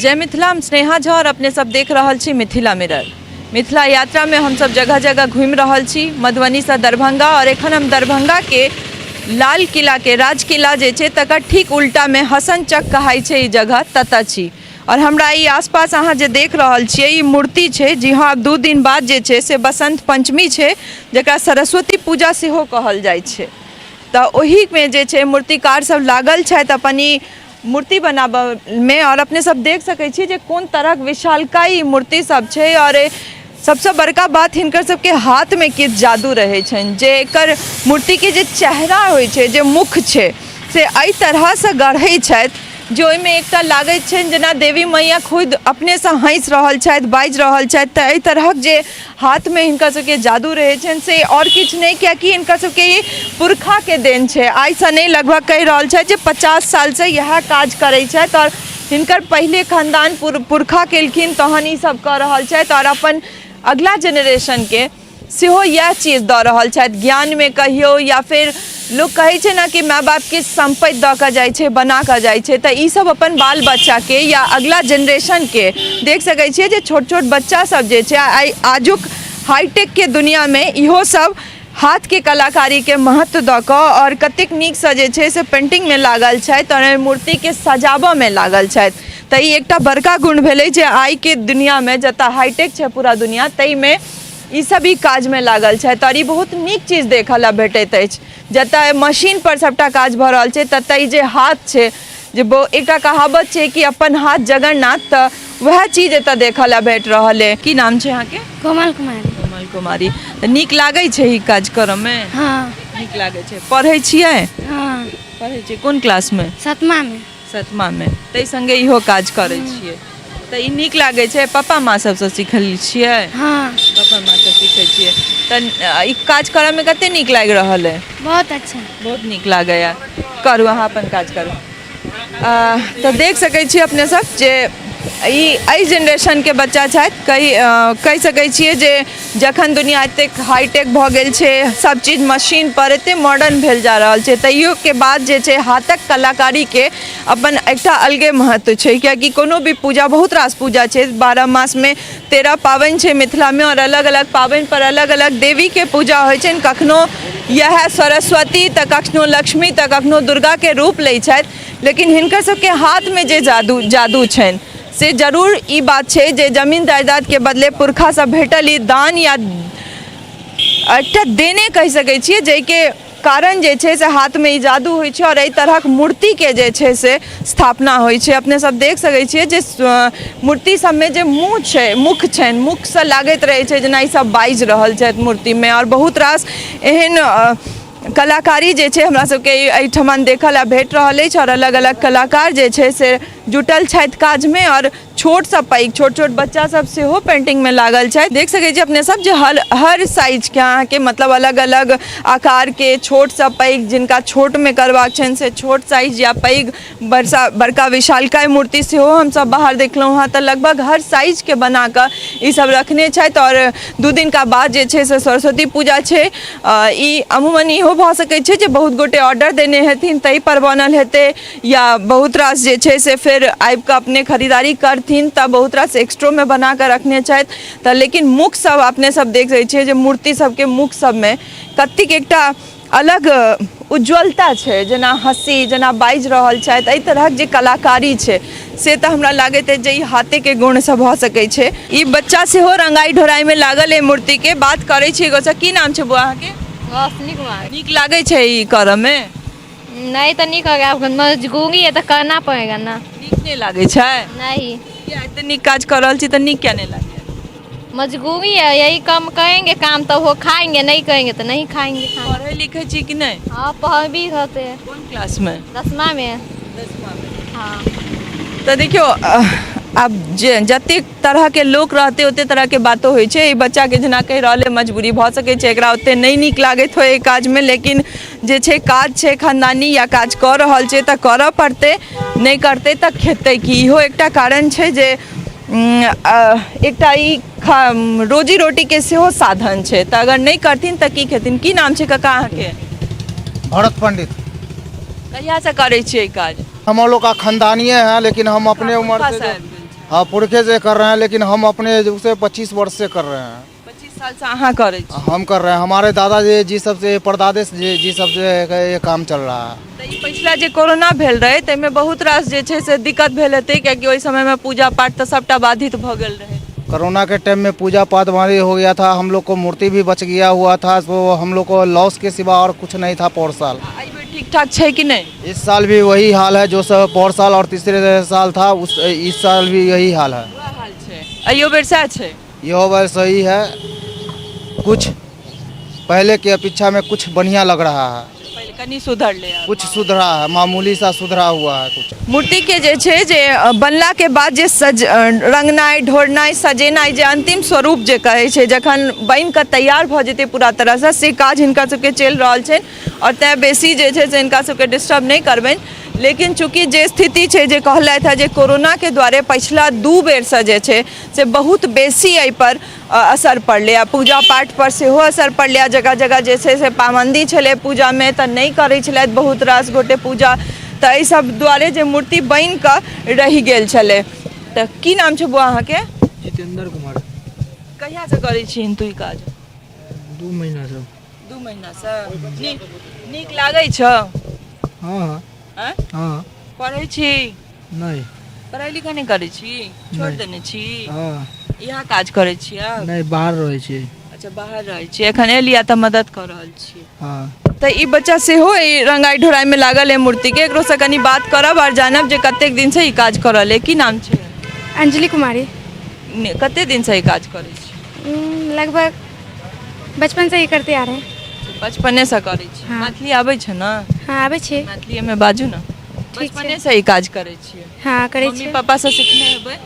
जय मिथिला। हम स्नेहा झा और अपने सब देख रहल छी मिथिला मिरर। मिथिला यात्रा में हम सब जगह जगह घूमि रहल छी, मधुबनी से दरभंगा, और एखन हम दरभंगा के लाल किला के राज किला जे छै तकर ठीक उल्टा में हसन चक कहाइ छै ई जगह, ततऽ छी। और हमरा ई आसपास अहाँ जे देख रहल छियै ई मूर्ति छै। जी हाँ, आब 2 दिन बाद जे छै से बसंत पंचमी छै, जकरा सरस्वती पूजा सेहो कहल जाइ छै। तऽ ओहिमे जे छै मूर्तिकार सब लागल छथि अपन ई मूर्ति बनाबऽमे। आओर अपने सब देख सकै छी जे कोन तरहक विशालकाय ई मूर्ति सब छै। आओर सबसँ बड़का बात, हिनकर सबके हाथमे किछु जादू रहै छनि जे एकर मूर्तिके जे चेहरा होइ छै, जे मुख छै, से एहि तरहसँ गढ़ै छथि जे ओहिमे एकटा लागैत छनि जेना देवी मैया खुद अपनेसँ हँसि रहल छथि, बाजि रहल छथि। तऽ एहि तरहक जे हाथमे हिनकर सबके जादू रहै छनि से आओर किछु नहि, कियाकि हिनकर सबके ई पुरखाके देन छै। आइसँ नहि, लगभग कहि रहल छथि जे 50 सालसँ इएह काज करै छथि आओर हिनकर पहिले खानदान पुरखा केलखिन, तहन ई सब कऽ रहल छथि आओर अपन अगिला जेनरेशनके सेहो इएह चीज दऽ रहल छथि। ज्ञानमे कहियौ या फेर लोक कहै छै ने कि माय बापके सम्पत्ति दऽ कऽ जाइ छै, बना कऽ जाइ छै, तऽ ईसभ अपन बाल बच्चाके या अगिला जेनरेशनके देख सकै छियै जे छोट छोट बच्चासभ जे छै, आइ आजुक हाईटेकके दुनिआँमे इहो सब हाथके कलाकारीके महत्व दऽ कऽ आओर कतेक नीकसँ जे छै से पेन्टिंगमे लागल छथि आओर एहि मूर्तिके सजाबऽमे लागल छथि। तऽ ई एकटा बड़का गुण भेलै जे आइके दुनिआँमे जतऽ हाईटेक छै पूरा दुनिआँ, ताहिमे ई सब ई काजमे लागल छथि आओर ई बहुत नीक चीज देखऽ लए भेटैत अछि। जतऽ मशीनपर सबटा काज भऽ रहल छै, ततऽ ई जे हाथ छै, जे एकटा कहावत छै कि अपन हाथ जगन्नाथ, तऽ वएह चीज एतऽ देखऽ लए भेट रहल अइ। की नाम छै अहाँके? कोमल कुमारी। कोमल कुमारी। तऽ नीक लागै छै ई काज करऽमे? हँ। नीक लागै छै। पढ़ै छियै? हँ। पढ़ै छियै। कोन क्लासमे? सतमामे। सतमामे। ताहि सङ्गे इहो काज करै छियै, तऽ ई नीक लागै छै? पप्पा माँ सबसँ सीखल छियै? हँ। पप्पा माँसँ सीखै छियै। तऽ ई काज करऽमे कते नीक लागि रहल अइ? बहुत अच्छा। बहुत नीक लागैए। करू, अहाँ अपन काज करू। तऽ देख सकै छी अपने सब जे ई एहि जेनरेशनके बच्चा छथि। कहि सकै छियै जे जखन दुनिया एतेक हाईटेक भऽ गेल छै, सब चीज मशीन पर, एते मॉडर्न भेल जा रहल छै, तैयोके बाद जे छै हाथक कलाकारीके अपन एकटा अलगे महत्व छै। कियाकि कोनो भी पूजा, बहुत रास पूजा छै, 12 मासमे 13 पाबनि छै मिथिलामे आओर अलग अलग पाबनि पर अलग अलग देवीके पूजा होइ छनि। कखनो इएह सरस्वती तऽ कखनो लक्ष्मी तऽ कखनो दुर्गाके रूप लै छथि, लेकिन हिनकर सबके हाथमे जे जादू छनि से जरूर ई बात छै जे जमीन जायदादके बदले पुरखासँ भेटल ई दान या एकटा देने कहि सकै छियै, जाहिके कारण जे छै से हाथमे ई जादू होइ छै आओर एहि तरहक मूर्तिके जे छै से स्थापना होइ छै। अपने सब देख सकै छियै जे मूर्ति सबमे जे मुँह छै, मुख छनि, मुखसँ लागैत रहै छै जेना ई सब बाजि रहल छथि मूर्तिमे। आओर बहुत रास एहन कलाकारी जे छै हमरा सबके एहिठमन देखऽ लए भेट रहल अछि आओर अलग अलग कलाकार जे छै से जुटल छथि काजमे आओर छोटसँ पैघ, छोट छोट बच्चा सब सेहो पेंटिंगमे लागल छथि। देख सकै छी अपने सब जे हर हर साइजके अहाँके, मतलब अलग अलग आकारके, छोटसँ पैघ, जिनका छोटमे करबाक छनि से छोट साइज या पैघ बरसा बड़का विशालकाय मूर्ति सेहो हमसब बाहर देखलहुँ हँ। तऽ लगभग हर साइजके बनाकऽ ई सब रखने छथि आओर 2 दिनका बाद जे छै से सरस्वती पूजा छै। ई अमूमन इहो भऽ सकै छै जे बहुत गोटे ऑर्डर देने हेथिन, ताहिपर बनल हेतै, या बहुत रास जे छै से फेर आबिकऽ अपने खरीदारी करथिन तऽ बहुत रास एक्स्ट्रोमे बनाकऽ रखने छथि। तऽ लेकिन मुख सब अपने सब देख सकै छियै जे मूर्ति सबके मुख सबमे कतेक एकटा अलग उज्ज्वलता छै, जेना हँसी, जेना बाजि रहल छथि। एहि तरहक जे कलाकारी छै से तऽ हमरा लागैत अछि जे ई हाथेके गुणसँ भऽ सकै छै। ई बच्चा सेहो रंगाइ ढोराइमे लागल अइ मूर्तिके। बात करै छी एगोसँ। की नाम छै बौआ अहाँके? रोशनी कुमार। नीक लागै छै ई करऽमे? नहीं तो नहीं करेगा, अब मजबूरी है तो करना पड़ेगा ना। नीक नहि लागै छै? नहीं। किया, एते नीक काज कऽ रहल छी तऽ नीक किया नहि लागै? मजबूरी है, यही कम करेंगे काम तो वो खाएंगे, नहीं करेंगे तो नहीं खाएंगे खाना। पढ़ै लिखै छी कि नहि? हाँ, पढ़ भी होते हैं। कोन क्लासमे? 10वां में। 10वां में। हाँ। तऽ देखियौ, आब जे जतेक तरहके लोक रहतै ओते तरहके बातो होइ छै। ई बच्चाके जेना कहि रहल अइ मजबूरी भऽ सकै छै, एकरा ओते नहि नीक लागैत होइ एहि काजमे, लेकिन जे छै काज छै खानदानी या काज कऽ रहल छै तऽ करऽ पड़तै, नहि करतै तऽ खेतै की? इहो एकटा कारण छै जे एकटा ई रोजी रोटीके सेहो साधन छै, तऽ अगर नहि करथिन तऽ की खेथिन? की नाम छै काका अहाँके? भरत पंडित। कहियासँ करै छियै ई काज? हम लोग का खानदानीय है, लेकिन हम अपने उम्र से हाँ, पुरखे से कर रहे हैं, लेकिन हम अपने उसे 25 वर्ष से कर रहे हैं। 25 साल से अहाँ करै छी? हम कर रहे हैं। हमारे दादाजी जी सबसे, परदादे जी जी सबसे ये काम चल रहा है। तऽ ई पछिला जे कोरोना भेल रहै, ताहिमे बहुत रास जे छै से दिक्कत भेल हेतै, कियाकि ओहि समयमे पूजा पाठ तऽ सभटा बाधित भऽ गेल रहै। कोरोना के टाइम में पूजा पाठ भारी हो गया था। हम लोग को मूर्ति भी बच गया हुआ था, तो हम लोग को लॉस के सिवा और कुछ नहीं था पौर साल। आ एहि बेर ठीक ठाक छै कि नहि? इस साल भी वही हाल है जो सब पौर साल और तीसरे साल था, उस इस साल भी यही हाल है। वएह हाल छै, अहियो बेर सएह छै? यहो बार सही है। कुछ पहले के अपेक्षा में कुछ बढ़िया लग रहा है। पहिले कनि सुधरलै आब। कुछ सुधरा है, मामूली सा सुधरा हुआ है कुछ। मूर्तिके जे छै जे बनलाके बाद जे सज रंगनाइ ढोरनाइ सजेनाइ, जे अंतिम स्वरूप जे कहै छै, जखन बनि कऽ तैयार भऽ जेतै पूरा तरहसँ, से काज हिनका सबके चलि रहल छनि आओर तैँ बेसी जे छै से हिनका सबके डिस्टर्ब नहि करबनि। लेकिन चूँकि जे स्थिति छै, जे कहलथि हेँ जे कोरोनाके दुआरे पछिला 2 बेरसँ जे छै से बहुत बेसी एहिपर असर पड़लै आ पूजा पाठपर सेहो असर पड़लै आ जगह जगह जे छै से पाबन्दी छलै पूजामे, तऽ नहि करै छलथि बहुत रास गोटे पूजा। तऽ एहि सब दुआरे जे मूर्ति बनि कऽ रहि गेल छलै। तऽ की नाम छै बौआ अहाँके? जितेंद्र कुमार। कहियासँ करै छी तू ई काज? 2 महीनासँ। 2 महीनासँ। नीक नीक लागै छौ? हँ। आँय? हँ। पढ़ै छी? नहि। पढ़ाइ लिखाइ नहि करै छी? छोड़ि नहि। देने छी? हँ। इएह काज करै छियै? नहि, बाहर रहै छियै। अच्छा, बाहर रहै छियै। एखन एलियै तऽ मदद कऽ रहल छियै? हँ। तऽ ई बच्चा सेहो ई रंगाइ ढोराइमे लागल है मूर्तिके। एकरोसँ कनि बात करब आओर जानब जे कतेक दिनसँ ई काज कऽ रहल है। की नाम छै? अंजलि कुमारी। कतेक दिनसँ ई काज करै छी? लगभग बचपन से ही करते आ रहे हैं। बचपनेसँ करै छी? हँ। मैथिली आबै छै ने? हाँ, आबै छै। मैथिलीमे बाजू ने। ठीक छै। बचपनेसँ ई काज करै छियै? हाँ, करै मम्मी छियै। पापासँ सिखने हेबै?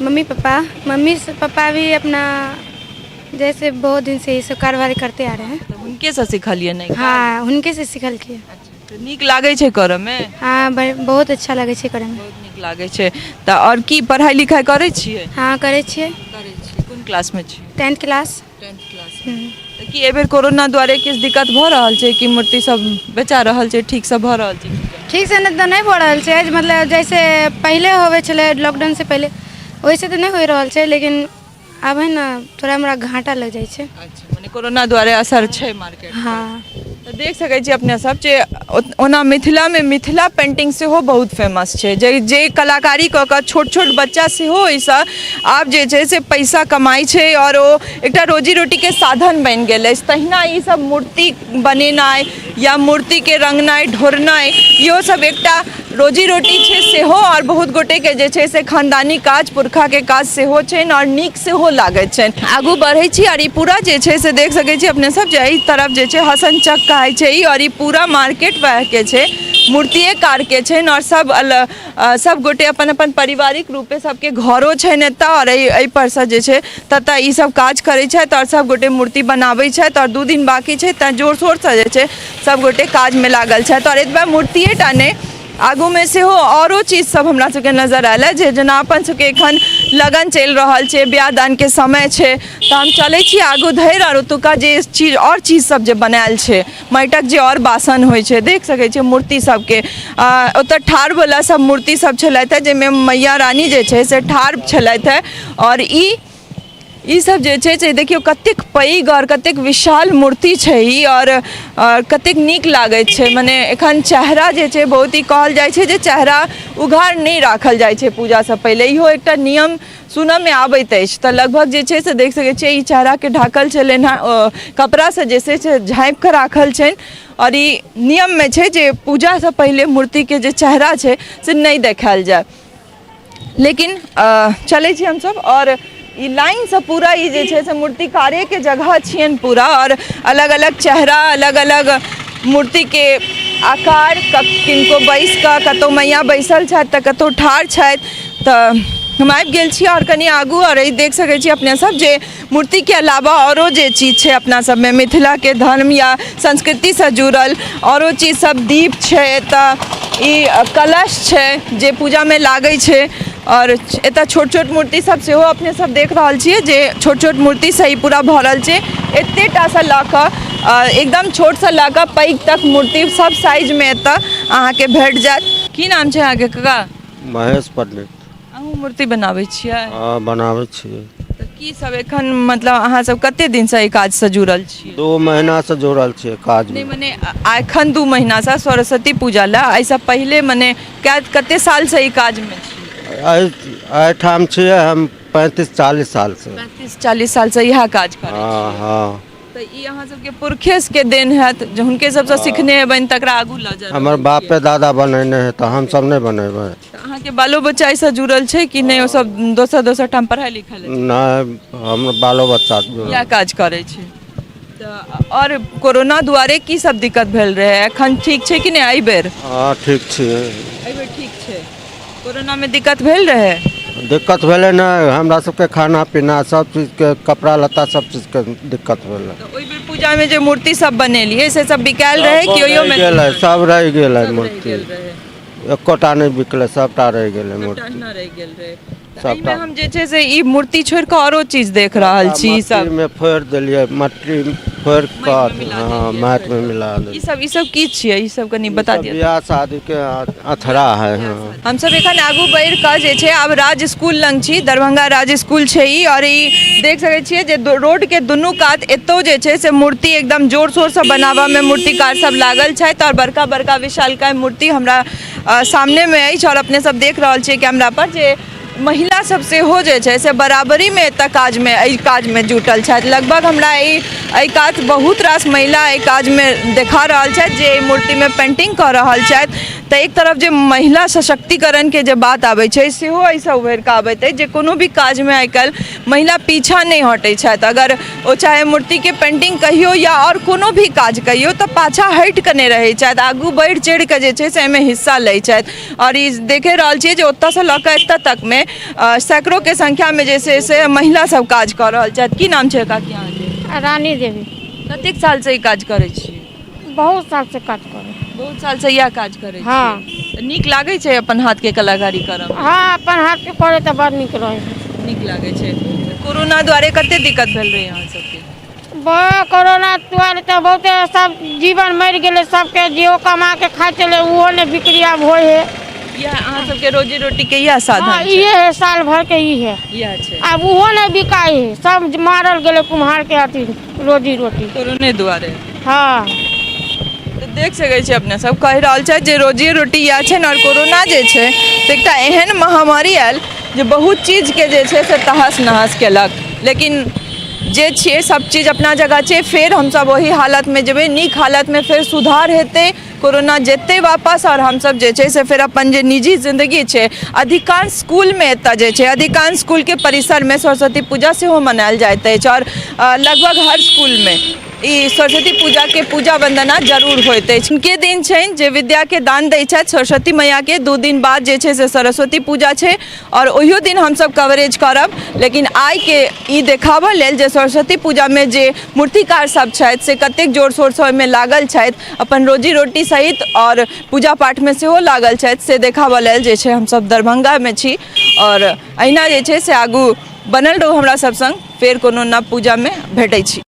मम्मी पापा, मम्मी से पापा भी अपना जैसे बहुत दिन से ये सब कारोबार करते आ रहे हैं। तऽ हुनकेसँ सिखलियै नहि? हाँ, उनके से सिखल किए। तऽ नीक लागै छै करऽमे? हाँ, बहुत अच्छा लगै छै करैमे। बहुत नीक लागै छै। तऽ आओर की पढ़ाइ लिखाइ करै छियै? हाँ, करै छियै। करै छियै। कोन क्लासमे छियै? 10th class. 10th class. तऽ की एहिबेर कोरोना दुआरे किछु दिक्कत भऽ रहल छै कि मूर्ति सब बेचा रहल छै, ठीकसँ भऽ रहल छै? ठीक से नहि तऽ नहि भऽ रहल छै। मतलब जैसे पहिले होबै छलै लॉकडाउन से पहिले, वैसे तऽ नहि होइ रहल छै, लेकिन आब है ने थोड़ा हमरा घाटा लग जाइ छै। अच्छा, मने कोरोना दुआरे असर छै मार्केट। हाँ। तऽ देख सकै छी अपने सब जे ओना मिथिलामे मिथिला पेंटिंग सेहो बहुत फेमस छै, जे जे कलाकारी कऽ कऽ छोट छोट बच्चा सेहो ओहिसँ आब जे छै से पैसा कमाइ छै आओर ओ एकटा रोजी रोटीके साधन बनि गेल अछि। तहिना ई सब मूर्ति बनेनाइ या मूर्तिके रङ्गनाइ ढोरनाइ, इहो सब एकटा रोजी रोटी छै सेहो आओर बहुत गोटेके जे छै से खानदानी काज, पुरखाके काज सेहो छनि आओर नीक सेहो लागैत छनि। आगू बढ़ै छी आओर ई पूरा जे छै से देख सकै छी अपने सब जे एहि तरफ जे छै हसन चक कहै छै ई आओर ई पूरा मार्केट वएहके छै, मूर्तिए कारके छनि आओर सब सब गोटे अपन अपन पारिवारिक रूपे सबके घरो छनि एतऽ आओर एहि एहिपर जे छै ततऽ ई सब काज करै छथि आओर सब गोटे मूर्ति बनाबै छथि। आओर 2 दिन बाँकी छै, तैँ जोर शोरसँ जे छै सब गोटे काजमे लागल छथि। आओर एतबा मूर्तिए टा नहि, आगूमे सेहो आओरो चीज सब हमरा सबके नजर आयल हँ, जे जेना अपन सबके एखन लगन चलि रहल छै, बियाह दानके समय छै। तऽ हम चलै छी आगू धरि आओर ओतुका जे चीज आओर चीज सब जे बनायल छै, माटिक जे आओर बासन होइ छै, देख सकै छियै मूर्ति सबके। ओतऽ ठाढ़वला सब मूर्ति सब छलथि हँ, जाहिमे मैया रानी जे छै से ठाढ़ छलथि हँ। आओर ई ई सब जे छै से देखियौ कतेक पैघ आओर कतेक विशाल मूर्ति छै ई आओर कतेक नीक लागैत छै। मने एखन चेहरा जे छै, बहुत ही कहल जाइ छै जे चेहरा उघार नहि राखल जाइ छै पूजासँ पहिले, इहो एकटा नियम सुनऽमे आबैत अछि। तऽ लगभग जे छै से देख सकै छियै, ई चेहराके ढाकल छलनि हँ, कपड़ासँ जे छै से झाँपि कऽ राखल छनि। आओर ई नियममे छै जे पूजासँ पहिले मूर्तिके जे चेहरा छै से नहि देखायल जाय। लेकिन चलै छी हमसब आओर ई लाइनसँ पूरा ई जे छै से मूर्तिकारेके जगह छियनि पूरा। आओर अलग अलग चेहरा, अलग अलग मूर्तिके आकार, किनको बैस कऽ, कतहु मैया बैसल छथि तऽ कतहु ठाढ़ छथि। तऽ हम आबि गेल छी आओर कनि आगू आओर ई देख सकै छी अपने सब जे मूर्तिके अलावा आओरो जे चीज छै अपना सबमे मिथिलाके धर्म या संस्कृतिसँ जुड़ल आओरो चीज सब, दीप छै एतऽ, ई कलश छै जे पूजामे लागै छै। आओर एतऽ छोट छोट मूर्ति सब सेहो अपने सब देख रहल छियै जे छोट छोट मूर्तिसँ ई पूरा भरल छै। एतेटासँ लऽ कऽ, एकदम छोटसँ लऽ कऽ पैघ तक मूर्ति सब साइजमे एतऽ अहाँके भेट जायत। की नाम छै अहाँके काका? महेश पंडित। अहूँ मूर्ति बनाबै छियै? हँ, बनाबै छियै। तऽ की सब एखन मतलब अहाँ सब कते दिनसँ एहि काजसँ जुड़ल छियै? 2 महीनासँ जुड़ल छियै काजमे। नहि, मने एखन 2 महीनासँ सरस्वती पूजा लए, एहिसँ पहिले मने कते सालसँ ई काजमे छियै? एहिठाम छियै हम 35-40 सालसँ। 35-40 सालसँ इएह काज करै हँ छियै? हँ। तऽ ई अहाँ सबके पुरखे के देन हैत जे हुनके सबसँ सिखने हेबनि, तकरा आगू लऽ जा रहल हमर छियै। बापे दादा बनेने है, तऽ हमसब नहि बनेबै? तऽ अहाँके बालो बच्चा एहिसँ जुड़ल छै कि नहि? ओ सब दोसर दोसर ठाम पढ़ाइ लिखाइ लए? नहि, हमर बालो बच्चा जुड़ल। इएह काज करै छै। तऽ आओर कोरोना दुआरे की सब दिक्कत भेल रहै? एखन ठीक छै कि नहि एहिबेर? हँ, ठीक छियै। एहिबेर ठीक छै। कोरोनामे दिक्कत भेल रहै? दिक्कत भेलै ने, हमरा सबके खाना पीना सब चीजके, कपड़ा लत्ता सब चीजके दिक्कत भेलै। तऽ ओहि बेर पूजामे जे मूर्ति सब बनेलियै से सब बिकायल रहै कि ओहियोमे? रहि गेलै, सब रहि गेलै। सब रहि मूर्ति गेल रहै। एकोटा नहि बिकलै, सबटा रहि गेलै सबटा मूर्ति। अहिना रहि गेल रहै। तऽ सबटा। एहिमे हम जे छै से ई मूर्ति छोड़ि कऽ औरो चीज देख रहल छी ई सब। माटीमे फोड़ि देलियै, मट्टी फोड़ि कऽ। मिला हँ। देलियै। माटिमे मिला ई देलियै। सब, ई सब की छियै? ई सब कनि बता सब दिअ। बियाह शादीके अथरा है, हँ। हमसब एखन आगू बढ़ि कऽ जे छै आब राज स्कूल लग छी। दरभंगा राज स्कूल छै ई आओर ई देख सकै छियै जे रोडके दुनू कात एतौ जे छै से मूर्ति एकदम जोर शोरसँ बनाबऽमे मूर्तिकार सब लागल छथि आओर बड़का बड़का विशालकाय मूर्ति हमरा सामनेमे अछि। आओर अपने सब देख रहल छियै कैमरा पर जे महिला सब सेहो जे छै से बराबरीमे एतऽ काजमे, एहि काजमे जुटल छथि। लगभग हमरा ई एहि कात बहुत रास महिला एहि काजमे देखा रहल छथि जे एहि मूर्तिमे पेंटिंग कऽ रहल छथि। तऽ एक तरफ जे महिला सशक्तिकरणके जे बात आबै छै, सेहो एहिसँ उभरि कऽ आबैत अछि जे कोनो भी काजमे आइ काल्हि महिला पीछा नहि हटै छथि। अगर ओ चाहे मूर्तिके पेंटिंग कहियौ या आओर कोनो भी काज कहियौ, तऽ पाछाँ हटि कऽ नहि रहै छथि, आगू बढ़ि चढ़ि कऽ जे छै से एहिमे हिस्सा लै छथि। आओर ई देखे रहल छियै जे ओतऽसँ लऽ कऽ एतऽ तकमे सैकड़ोके संख्यामे जे छै से महिला सब काज कऽ रहल छथि। की नाम छै काकी अहाँके? रानी देवी। कतेक सालसँ ई काज करै छियै? बहुत साल से काज करै। बहुत सालसँ इएह काज करै हँ। छियै? तऽ नीक लागै छै अपन हाथके कलाकारी करब? हँ, अपन हाथके करै तऽ बड़ नीक रहै। नीक लागै छै। कोरोना दुआरे कते दिक्कत भेल रहै अहाँ सबके? कोरोना दुआरे तऽ बहुते सब जीवन मरि गेलै सबके। जेहो कमा के खाइ छलै, ओहो नहि बिक्री आब होइ है। इएह अहाँ सबके रोजी रोटी के इएह साधन छै? इहे है, साल भर के ई है। इएह छै। आब ओहो नहि बिकाइ है। सब मारल गेलै कुम्हार के अथी रोजी रोटी। कोरोने दुआरे? हँ। तऽ देख सकै छी अपने सब, कहि रहल छथि जे रोजी रोटी इएह छै ने। आओर कोरोना जे छै से एकटा एहन महामारी आयल जे बहुत चीजके जे छै से तहस नहस केलक। लेकिन जे छियै, सब चीज अपना जगह छै। फेर हमसब ओहि हालतमे जेबै, नीक हालतमे फेर सुधार हेतै, कोरोना जेतै वापस आओर हमसब जे छै से फेर अपन जे निजी जिन्दगी छै। अधिकांश स्कूलमे एतऽ जे छै, अधिकांश स्कूलके परिसरमे सरस्वती पूजा सेहो मनायल जाइत अछि आओर लगभग हर स्कूलमे ई सरस्वती पूजाके पूजा वन्दना जरूर होइत अछि। हुनके दिन छनि जे विद्याके दान दै छथि, सरस्वती मैयाके। 2 दिन बाद जे छै से सरस्वती पूजा छै आओर ओहियो दिन हमसब कवरेज करब। लेकिन आइके ई देखाबऽ लेल जे सरस्वती पूजामे जे मूर्तिकार सब छथि से कतेक जोर शोरसँ ओहिमे लागल छथि, अपन रोजी रोटी सहित आओर पूजा पाठमे सेहो लागल छथि, से देखाबऽ लेल जे छै हमसब दरभंगामे छी। आओर अहिना जे छै से आगू बनल रहू हमरा सब सङ्ग। फेर कोनो नव पूजामे भेटै छी।